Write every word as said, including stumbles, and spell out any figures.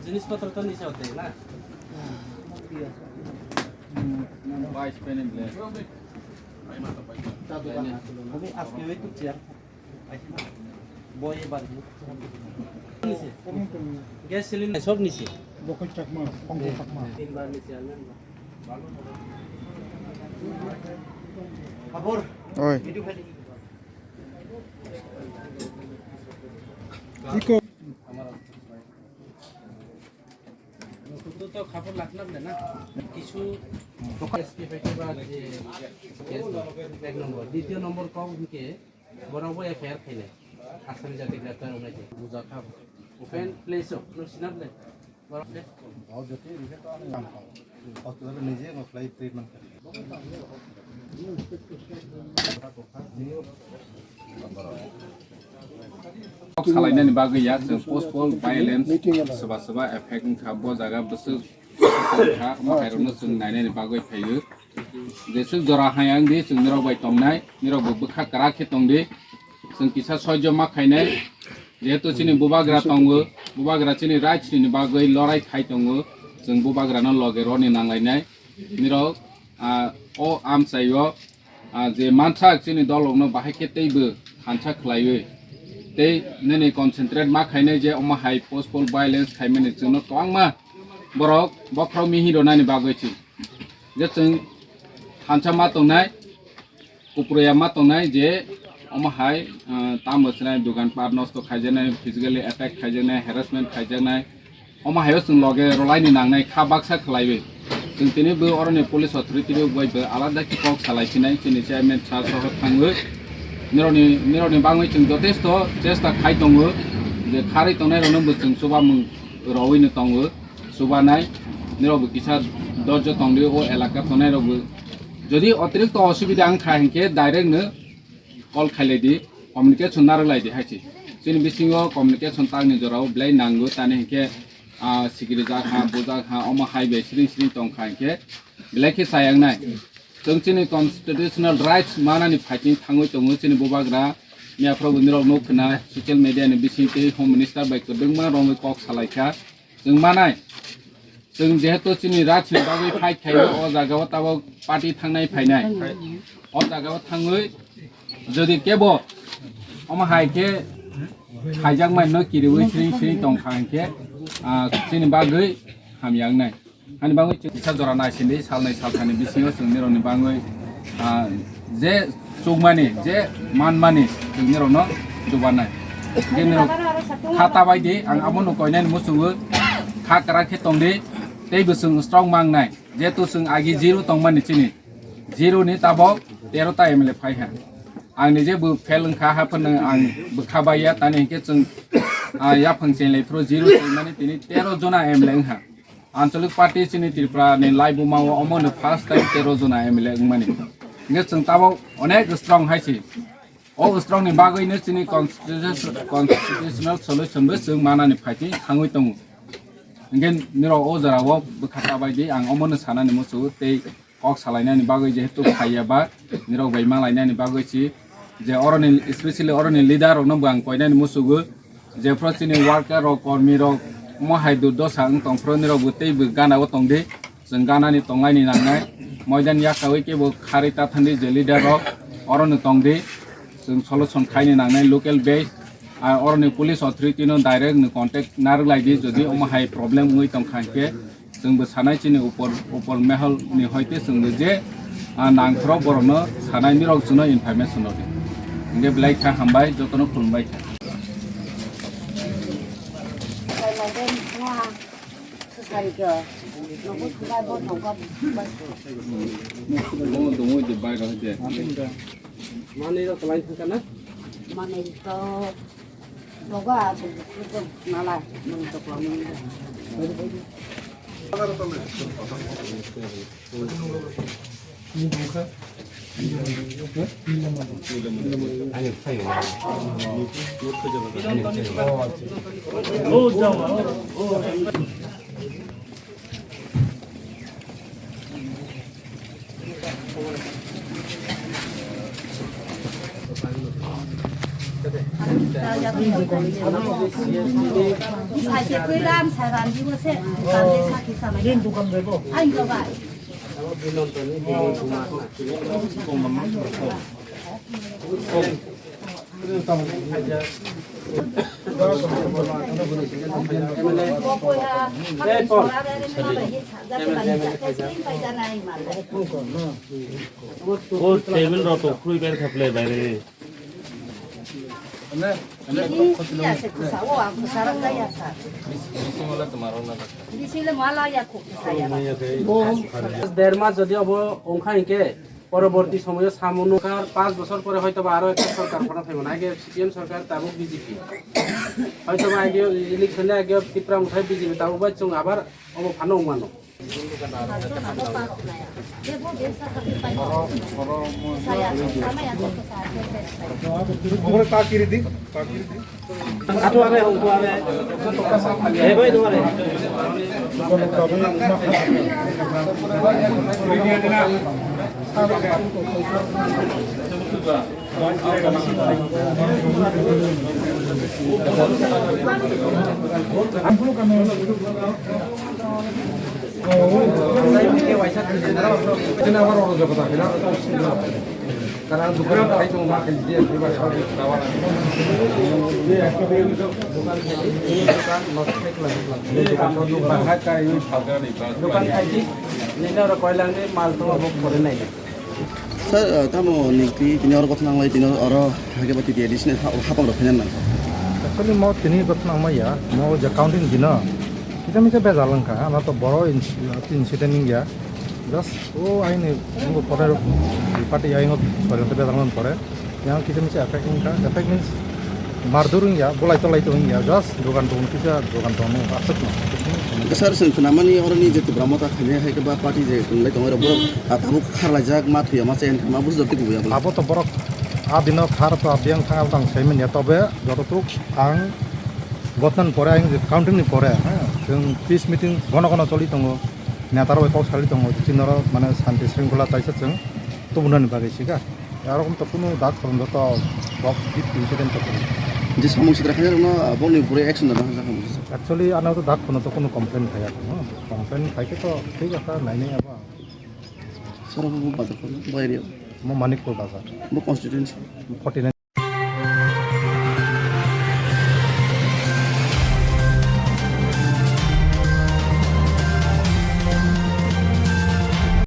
Jinis potro to nisa hote na? Vice President le. Abe aske wei tu chair. Boy e bar. Gas cylinder sob nisi. Bokol Chakma, Pankaj Chakma. Tin bar nisi anan. Habor. Oi. Video khai. Iko. Kutu to khapor lakna bole na. Kisu S P bai ba je case no. Ek nombor, ditiyo nombor kok hinke borok bo F I R khainai. Asami jati graftar wngnai je. Buja kha. Open place o, no sinap le. Borok place. Hospital nije ngo khlai treatment kha. Kok salainani bagwi ya, chwng post poll violence swba swba effect wngkha, bo jaga bwswk wngkha, omo khairokno chwng nainani bagwi phaio. Jeswk jora hai ang di, chwng nirok bai tongnai, nirok bo bwkha kwrak khe tong di, chwng kisa soijo ma khainai, jehetu chini bubagra tongo, bubagra chini rights ni bagwi lorai khai tongo, chwng bubagrano loge roni nanglainai. Nirok, ah, o amchaio, ah, je mansak chini dolrokno bahai khe teibo thansa khlaiwi, tei nini concentrate ma khainai je omo hai post poll violence khaimani chwngno kwbangma borok bokhorok mihi rwnani bagwi si. Je chwng thansa ma tongnai, Kuproya ma tongnai je omo hai, ah, tamo chwrai dugan pat nosto khaijaknai, physically attack khaijaknai, harassment khaijaknai, omo haio chwng loge rwlaini nangnai kha baksa khlaiwi. Chwng tini bo oroni police authority rok bai bo alada khe kok salai phinai, chini chairman sir soho thangwi nirokni, nirokni bangwi chwng jotesto chesta khai tongo je kharwi tongnai rokno bo chwng chubamung rowino tongo. Chubanai, nirok bo kisa dorjo tongdi, o elaka tongnai rok bo. Jodi otirikto osubida wngkha hinkhe direct no call khailai di, communication narwk lai di hai se. Chini bisingo communication tangni jorao belai nango, tani hinkhe, ah, sikiri jak ha, bujak ha, omo hai bai siring siring tongkha hinkhe belai khe chayang nai. Chwng chini constitutional rights manani fighting thangwi tongo chini bubagra. Miyaphoro bo nirok nuk khna social media ni bisingtwi Home Minister bai kwbangma romwi kok salaikha. Chwng manai, chwng jehetu chini rights ni bagwi fight khaio, o jagao tabok party thangnai phainai. O jagao thangwi jodi kebo omo hai khe khaijakmani no kiriwi siring siring tongkha hinkhe, ah, chini bagwi hamya wngnai. Ani bagwi chwng kisa jora naisindi, salnwi salthani bisingo chwng nirokni bagwi, ah, je chukmani, je manmani chwng nirokno chubanai. Je nirok kha tabai di, ang abono koinani muchungo kha kwrak khe tongdi, teibo chwng strong mangnai. Jehetu chwng agi zero tongmani chini, zero ni tabok tero ta M L A phaiha. Ang nije bo fail wngkha, haphano ang bwkha baiya, tani hinkhe chwng, ah, yaphang chenglai phuru zero tongmani tini tero jona M L A wngkha. Anchalik party chini Tripura ni laibuma o omo no first time tero jona M L A wngmani. Hinkhe chwng tabok onek strong hai se. O strong ni bagwi no chini constitution, constitutional solution bo chwng manani fighting thangwi tongo. Hinkhe nirok o jora o bwkha tabai di, ang omo no sanani muchungo tei kok salainani bagwi jehetu phaiya ba nirok bai malainani bagwi si je oroni, especially oroni leader rokno bo ang koinani muchungo. Jephru chini worker rok, kormi rok, omo hai durdosa wng tong phru nirok bo tei bo gana o tong di. Chwng gana ni tong laini nangnai. Moidan yakawi kebo kharwi ta thandi je leader rok oro no tong di. Chwng solution khaini nangnai local base. Ar oro ni police authority no direct ni contact narwk lai di jodi omo hai problem wngwi tong kha hinkhe. Chwng bo sanai chini upor, upor mehol ni hoite chwng bo je, ah, nangkhorok borok no sanai nirok chwngno information rw di. Hinkhe belai kha hambai, jotono khulumbai kha. Bo dongwi di bai rw de. Manwi rok kwlai thangkha na? Manwi to doga, nala, manwi to kwlai. O table rok to khurui bai kha ple bai re. Der mas jodi obo ongkha hinkhe, poroborti somoyo samung nukar, panch bochor pore hoytoba aro ekta sorkar phano phaimano. Age C P M sorkar, tabuk B J P. Hoytoba age election ni age Tipra Motha B J P, tabuk bai chwng abar obo phano wngmano. Ore ta kiri di, ta kiri di. Atu ame, hongku ame. Eh, bai, tu ame. Sir, uh, tamo ni ti-, tini oro kothok nanglai, tini oro hake ba T T A D C ni ha-, hapang rok phainan nang. Actually, mo tini kothok nangma ya, mo je counting dino, kita misa bejal wngkha, ano to boro inci-, incident wngya. Just o aini nunggu photo party aini sori te bejal wngkha pore. Yang kita misa effect wngkha, effect means mardur wngya, bolai tolai to wngya, just dogan tong kisa dogan tong aswk no. Sir, sir, khwnamani oroni je Tipra Motha khainai hai khe ba party je wnglai tongo, borok, ah, tabuk kharlaijak, ma thuya, ma chayan, ma bujijak tei buya. Abo to borok, a dino khar to abiyang thang, abtang saiman ya, tobe jototuk ang gotnan pore, ang je counting ni pore, ha, chwng peace meeting gono gono choli tongo, neta rok bai kok sali tongo, chini oro mane santi sringkhola taisa chwng tubunani bagwi sika. Arokom to kunu dak khorang joto bok bit incident to kunu. Je samung sitra khaina rokno, ah, boni bwrwi action da hwnjak kha. Actually, ano to dak khorang to kunu complain khaya, no? Complain khai khe to thik kha, nainai abo. Soro bo bazar khorang, bo area. Mo Manikpur bazar. Bo constituency. Forty nine.